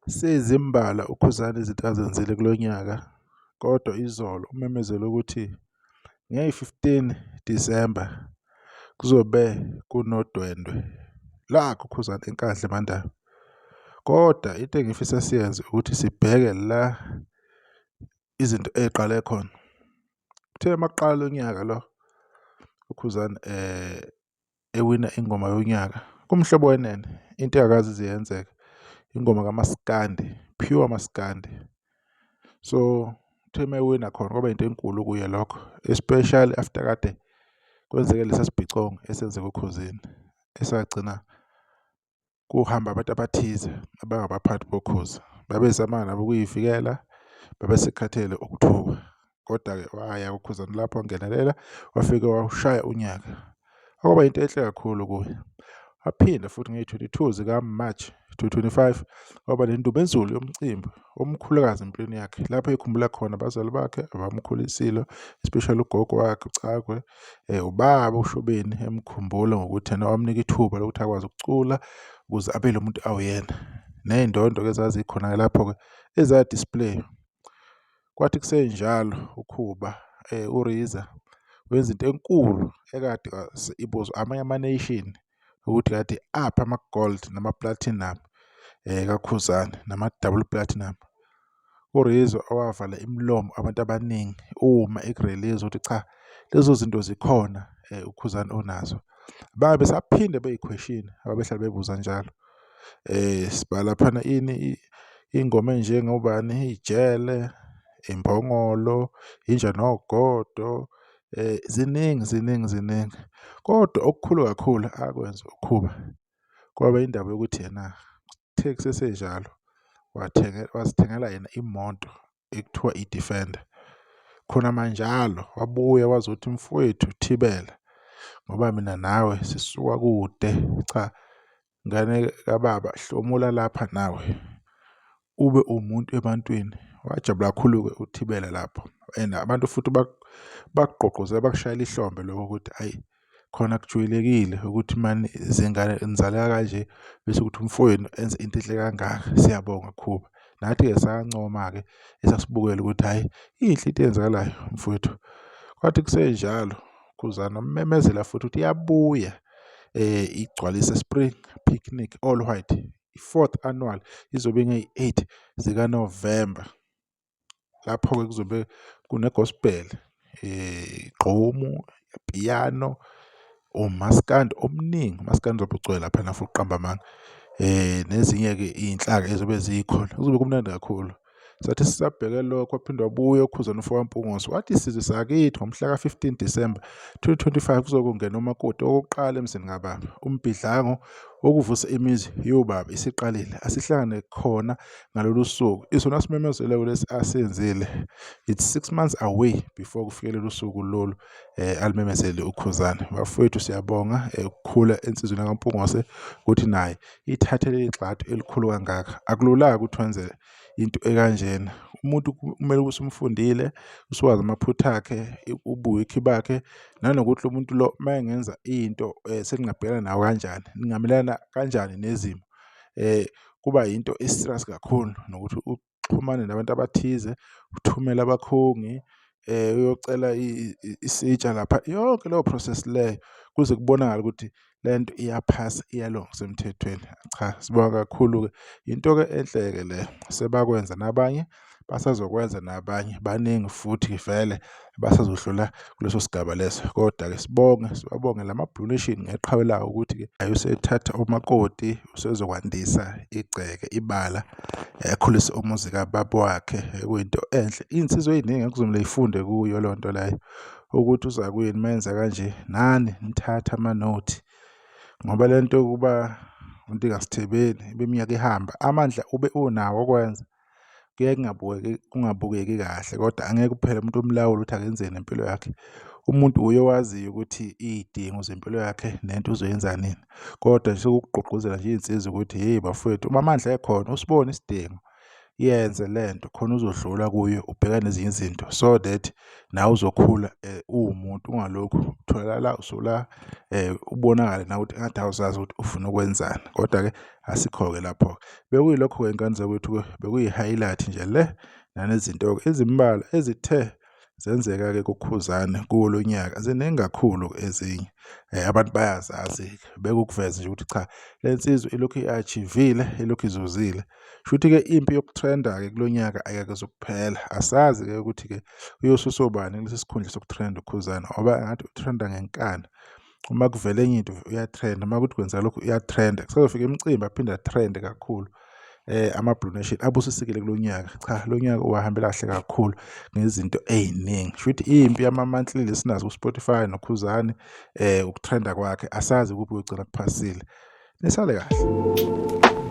Sezimbalwa uKhuzani izinto azenzile kulo nyaka kodwa izolo umemezele ukuthi ngeyi-15 Disemba kuzobe kunodwendwe lwakhe uKhuzani eNkandla eMandaba. Kodwa into engifisa siyenze ukuthi sibheke la izinto ey'qale khona. Kuthe uma kuqala lo nyaka lo uKhuzani ewina ingoma yonyaka kuMhlobo Wenene into engakaze ize yenzeke ingoma kamaskandi, pure maskandi. So kuthe uma ewina khona kwaba into enkulu kuye lokho especially after kade kwenzeke lesa sibhicongo esenzeka oKhozini esagcina kuhamba abantu abathize abangabaphathi boKhozi. Babezama nabo ukuyivikela, babesekhathele ukuthukwa. Kodwa-ke waya uKhuzani lapho wangenelela wafike wawushaya unyaka. Okwaba yinto enhle kakhulu kuye. Waphinda futhi ngeyi-22 zika-March 2025 waba nendumezulu yomcimbi omkhulukazi empilweni yakhe lapho ekhumbula khona abazali bakhe abamkhulisile especially ugogo wakhe uCagwe ubaba uShobeni emkhumbula ngokuthi yena wamnika ithuba lokuthi akwazi ukucula ukuze abe lo muntu awuyena. Ney'ndondo-ke ezazikhona-ke lapho-ke eza-display. Kwathi kusenjalo uKhuba uRiza wenza into enkulu ekade ibuzwa amanye ama-nation ukuthi kade aphi ama-gold nama-platinum kaKhuzani nama-double platinum. URizzo owavala imilomo abantu abaningi uma eku-release ukuthi cha lezo zinto zikhona uKhuzani unazo. Babe besaphinde beyikhweshina ababehlale bebuza njalo. Sibala laphana ini iy'ngoma ey'njengobani, ijele, imbongolo, inja nogodo, ziningi ziningi ziningi. Kodwa okukhulu kakhulu akwenza uKhuba kwaba indaba yokuthi yena kuthe kusesenjalo wazithengela yena imoto ekuthiwa i-Defender. Khona manjalo wabuya wazothi mfowethu Thibela ngoba mina nawe sisuka kude, cha ngane kababa hlomula lapha nawe ube umuntu ebantwini. Wajabula kakhulu-ke uThibela lapho and abantu futhi bakugqugquzela bakushayela ihlombe lokho ukuthi hhayi khona akujwayelekile ukuthi mani zingane nizaleka kanje bese kuthi umfowenu enze into enhle kangaka, siyabonga Khuba. Nathi-ke sancoma-ke esasibukela ukuthi hhayi inhle into eyenzakalayo mfowethu. Kwathi kusenjalo Khuzani wamemezela futhi ukuthi iyabuya igcwalise Spring Picnic All White, i-fourth annual izobe ingeyi-8 zikaNovemba. Lapho-ke kuzobe kune-gospel, igqomu, ipiyano, umaskandi omningi, umaskandi uzobe ugcwele laphana angifuni ukuqamba amanga. Nezinye-ke iy'nhlaka ezobe zikhona, kuzobe kumnandi kakhulu. Sathi sisabheke lokho waphinde wabuya uKhuzani umfo kaMpungose wathi sizwe sakithi ngomhla ka-15 Disemba 2025 kuzokungena umakoti okokuqala emzini kababa. Umbhidlango wokuvusa imizi yobaba isiqalile. Asihlangane khona ngalolu suku. Isona simemezelo lesi asenzile. It's 6 months away before kufike lolu suku lolu alimemezele uKhuzani. Bafowethu siyabonga ukukhula ensizweni kaMpungose ukuthi naye ithathe leli gxathu elikhulu kangaka. Akulula-ke ukuthi wenze into ekanjena. Umuntu kumele ukuthi umfundile, usuwazi amaphutha akhe, ubuwikhi bakhe, nanokuthi lo muntu lo uma engenza into seningabhekana nawo kanjani, ningamelana kanjani nezimo. Kuba yinto e-serious kakhulu nokuthi uxhumane nabantu abathize, uthumele abakhongi, uyocela isitsha lapha. Yonke leyo process leyo kuze kubonakale ukuthi le nto iyaphasa iyalunga kusemthethweni. Cha, sibonga kakhulu-ke. Into-ke enhle-ke le, sebakwenza nabanye, basazokwenza nabanye, baningi futhi vele abasazodlula kuleso sigaba leso. Kodwa-ke sibonge, sibabonge lama-Blue Nation ngeqhawe lawo ukuthi-ke hhayi usethatha umakoti usezokwandisa igceke ibala akhulise umuzi kababa wakhe okuyinto enhle. Iy'nsizwa ey'ningi ekuzomele y'funde kuyo leyo nto leyo ukuthi uzakwenu uma enza kanje nani nithathe amanothi ngoba le nto yokuba umuntu ingasithebeni ibe iminyaka ihamba amandla ube unawo okwenza kuye kungabukeki kungabukeki kahle kodwa angeke kuphele umuntu umlawule ukuthi akenzeni nempilo yakhe. Umuntu uye owaziyo ukuthi iy'dingo zempilo yakhe nento uzoyenza nini. Kodwa nje ukugqugquzela nje iy'nsizwa ukuthi hheyi bafowethu uma amandla ekhona usibone isidingo. Yenze le nto khona uzodlula kuyo ubhekane nezinye izinto so that nawe uzokhula uwumuntu ungalokhu utholakala la usula ubonakale nawe ukuthi engathi awuzazi ukuthi ufuna ukwenzani. Kodwa-ke asikho-ke lapho-ke. Bekuyilokho-ke ngane zakwethu-ke bekuyi-highlight nje le nanezinto-ke ezimbalwa ezithe zenzeka-ke kuKhuzani kuwo lo nyaka. Ziningi kakhulu ezinye abantu bayazazi-ke bekukuveza nje ukuthi cha le nsizwa ilokhu i-achieve-ile ilokhu izuzile. Shuthi-ke impi yokutrenda-ke kulo nyaka ayikaze ukuphela. Asazi-ke ukuthi-ke uyosusa obani kulesi sikhundla sokutrenda uKhuzani ngoba ngathi utrenda ngenkani. Uma kuvela enye into uyatrenda, uma kuthi kwenzeka lokhu uyatrenda. Kusazofika imicimbi aphinde atrende kakhulu. Ama-Blue Nation abusisekile kulo nyaka. Cha, lo nyaka uwahambela kahle kakhulu ngezinto ey'ningi. Shuthi impi yama-monthly listeners ku-Spotify noKhuzani ukutrenda kwakhe asazi kuphi kuyogcina kuphasile. Nisale kahle.